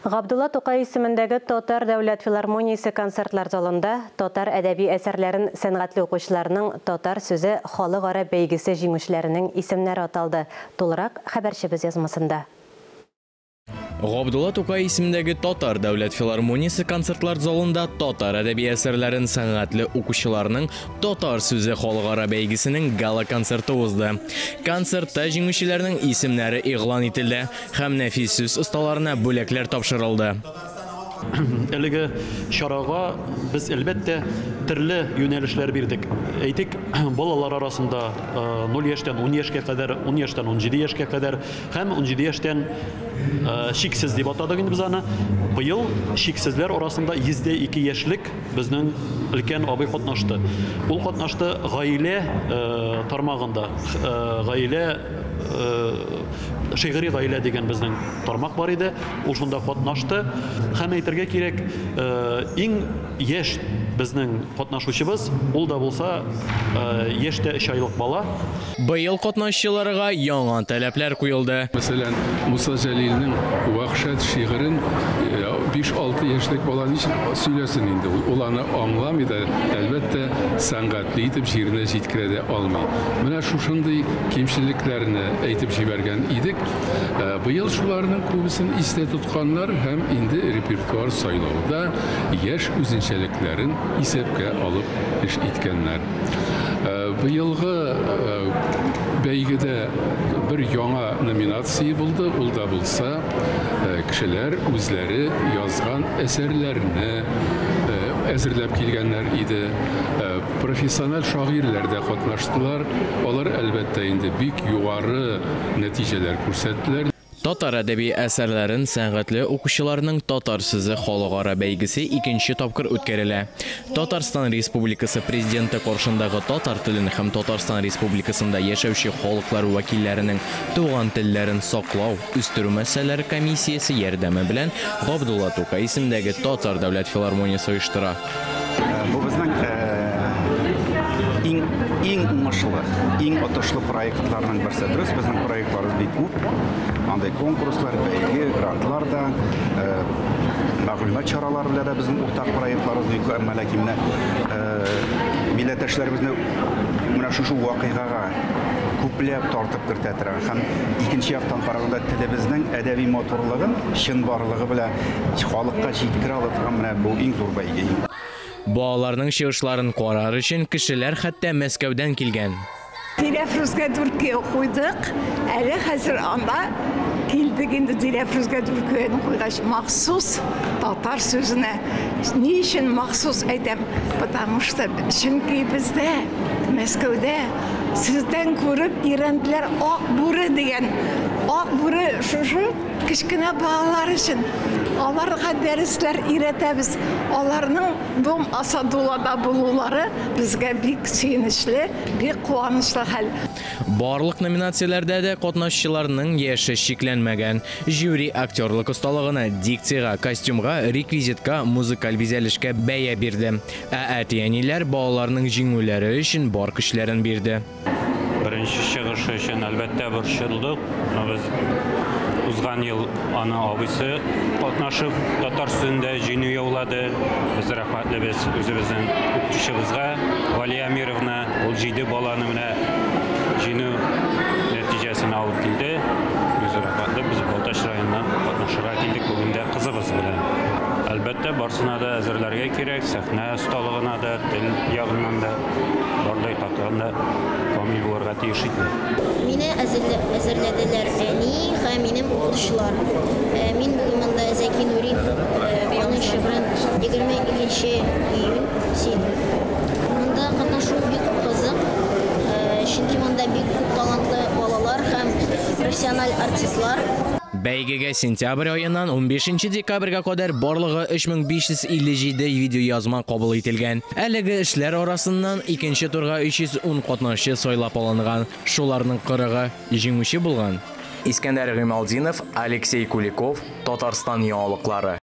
Габдулла Тукай исемендәге Татар дәүләт филармониясе концертлар залында татар әдәби әсәрләрен сәнгатьле укучыларның Татар сүзе халыкара бәйгесе җиңүчеләренең исемнәре аталды. Тулырак хәбәрчебез язмасында. Габдулла Тукай исемендәге Татар дәүләт филармониясе концертлар залында татар әдәби әсәрләрен сәнгатьле укучыларның Татар сүзе халыкара бәйгесенең гала-концерты узды. Концертта җиңүчеләрнең исемнәре игълан ителде һәм нәфис сүз осталарына бүләкләр тапшырылды. Әлеге чарага без, әлбәттә, төрле юнәлешләр бирдек. Әйтик, балалар арасында 0 яшьтән 10 яшькә кадәр, 10 яшьтән 17 яшькә кадәр һәм 17 яшьтән чиксез дип атадык инде без аны. Быел чиксезләр арасында 102 яшьлек безнең өлкән абый катнашты. Ул катнашты гаилә тармагында. Гаилә, шигъри гаилә дигән безнең тармак бар иде. Ул шунда катнашты. Һәм әйтергә кирәк, иң яшь безнең катнашучыбыз, ул да булса яшьтә 3 айлык бала. Быел катнашчыларга яңа таләпләр куелды. Мәсәлән, Муса Җәлилнең Вәхшәт шигырен 5-6 яшьлек бала ничек сөйләсен инде? Ул аны аңламый да, әлбәттә, сәнгатьле итеп җиренә җиткерә дә алмый. Менә шушындый кимчелекләрне әйтеп җибәргән идек. Быел шуларның күбесен истә тотканнар һәм инде репертуар сайлауда яшь үзенчәлекләрен исәпкә алып эш иткәннәр. Быелгы бәйгедә бер яңа номинация булды, ул да булса кешеләр үзләре язган әсәрләрне әзерләп килгәннәр иде. Профессиональ шагыйрьләр дә катнаштылар. Алар, әлбәттә инде, бик югары нәтиҗәләр күрсәттеләр. Татар әдәби әсәрләрен сәнгатьле укучыларның Татар сүзе халыкара бәйгесе икенче тапкыр үткәрелә. Татарстан Республикасы Президенты каршындагы татар телен һәм Татарстан Республикасында яшәүче халыклар вәкилләренең туган телләрен саклау, үстерү мәсьәләләре комиссиясе ярдәме белән Габдулла Тукай исемендәге Татар дәүләт филармониясе оештыра. Бу безнең иң иң уңышлы, иң отышлы проектларның берсе. Дөрес, безнең проектларыбыз бик күп. Андый конкурслар, бәйге, грантлар да, мәгълүмат чаралары белән дә безнең уртак проектларыбыз бик күп. Әмма ләкин менә милләттәшләребезне менә шушы вакыйгага күпләп тартып кертә торган һәм икенче яктан караганда телебезнең әдәби матурлыгын чынбарлыгы белән халыкка җиткерә ала торган менә бу иң зур бәйге. Балаларның чыгышларын карар өчен кешеләр хәтта Мәскәүдән килгән. Диләфрүзгә дүрткә куйдык. Әле хәзер анда килдек инде Диләфрүзгә дүрткәне куйгач, махсус татар сүзенә. Ни өчен махсус әйтәм? Потому что чөнки бездә Мәскәүдә сездән күреп өйрәнделәр Ак бүре дигән. Ак бүре шушы кечкенә балалар өчен. Аларга дәресләр өйрәтәбез. Аларның Дом Асадуллада булулары безгә бик сөенечле, бик куанычлы хәл. Барлык номинацияләрдә дә катнашчыларның яше чикләнмәгән. Жюри актерлык осталыгына, дикциягә, костюмга, реквизитка, музыкаль бизәлешкә бәя бирде. Ә әти-әниләр балаларның җиңүләре өчен бар көчләрен бирде. Беренче чыгышы өчен, әлбәттә, борчылдык. Без узган ел аны абыйсы катнашып татар сүзендә җиңү яулады. Без рәхмәтлебез үзебезнең укытучыбызга Галия Амировна. Ул 7 баланы менә җиңү нәтиҗәсен алып килде. Без рәхмәтле, без Балтач районыннан катнашырга килдек бүген дә кызыбыз белән. Әлбәттә, барсына да әзерләргә кирәк, сәхнә осталыгына да, тел ягыннан да, барлык яктан да камил булырга тиеш иде. Мине әзерләделәр әни һәм минем укытучылар. Мин бүген монда Зәки Нури аның шигырен 22 июнь сөйлим. Монда катнашу бик кызык, чөнки монда бик күп талантлы балалар һәм профессиональ артистлар. Бәйгегә сентябрь аеннан 15 декабрьгә кадәр барлыгы 3557 видеоязма кабул ителгән. Әлеге эшләр арасыннан икенче турга 310 катнашчы сайлап алынган. Шуларның 40-ы җиңүче булган. Искәндәр Гыймалтдинов, Алексей Куликов, Татарстан яңалыклары.